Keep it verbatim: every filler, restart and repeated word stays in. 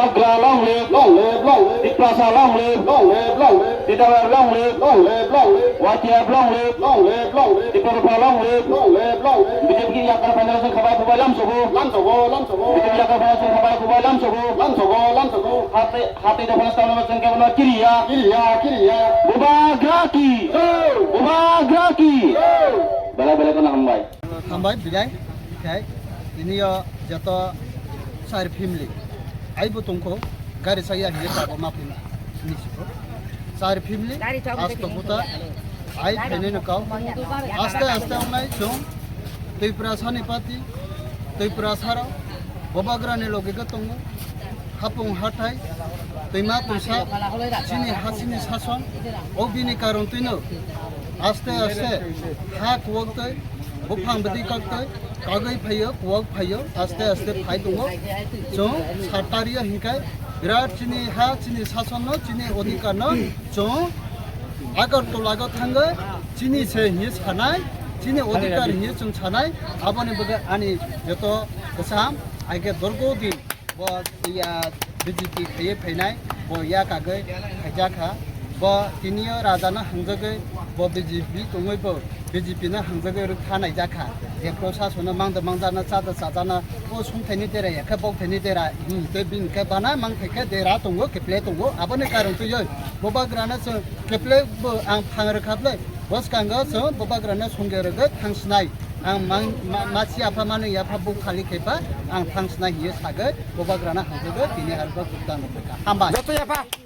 Tiprasa long live, long live, long live. Tiprasa long live, long live, long live. T W F long live, long live, long live. Y T F long live, long live, long live. Tiprasa long live, long live, long live. B J P yakar federation khabai khubai lamsogo, lamsogo, lamsogo. B J P yakar federation khabai khubai lamsogo, lamsogo, lamsogo. Hati, hati da federation khabai khubai lamsogo. Kiriya, kiriya, kiriya. Bubagra ki. Bubagra ki. Belai belai kheno hambai. Hambai, bidai. Khai, tini yo joto char family. Aibo tongkho, gari saya hiye tabo ma pina. Ni siko. Char family, asto buta. Ai phainai no kau. Aste aste ongnai chwng. Tiprasa ni party, Tiprasa rok, Bubagra ni loge khe tongo. Hapung hathai, twima twisa, chini ha chini sason, o bini karon twino aste aste ha kuwak twi, buphang bwtwi kok twi, kagwi phaio, kuwak phaio, aste aste phai tongo. Chwng sartario hinkhe birat chini ha, chini sason no, chini odhikar no chwng Agartala go thangwi chini se hiye sanai, chini odhikar hiye chwng sanai, aboni bagwi ani joto kwcham, aike dorgo din. Bo ya B J P khaiye phainai, bo ya kagwi khaijak kha. Bo tiniyo rajano hangjagwi, bo B J P tongwi bo B J P no hangjagwi rwkha naijak kha. Je prosasono mangda mangdana chada chadana, o sumthaini dera ya khe bokthaini dera, hmm, tei bini khe bana mangthai khe dera tongo, keple tongo. Aboni karon twiwi Bubagrano chwng keple bo ang phang rwkha ble. Bwskango chwng Bubagrano songya rwgwi thang sinai. Ang mang, ma, masi yapha manu yapha buk khali khe pha ang thang sinai hiye sagwi Bubagrano hangkhe tini harbo kutang rwkha. Hambai. Joto yapha.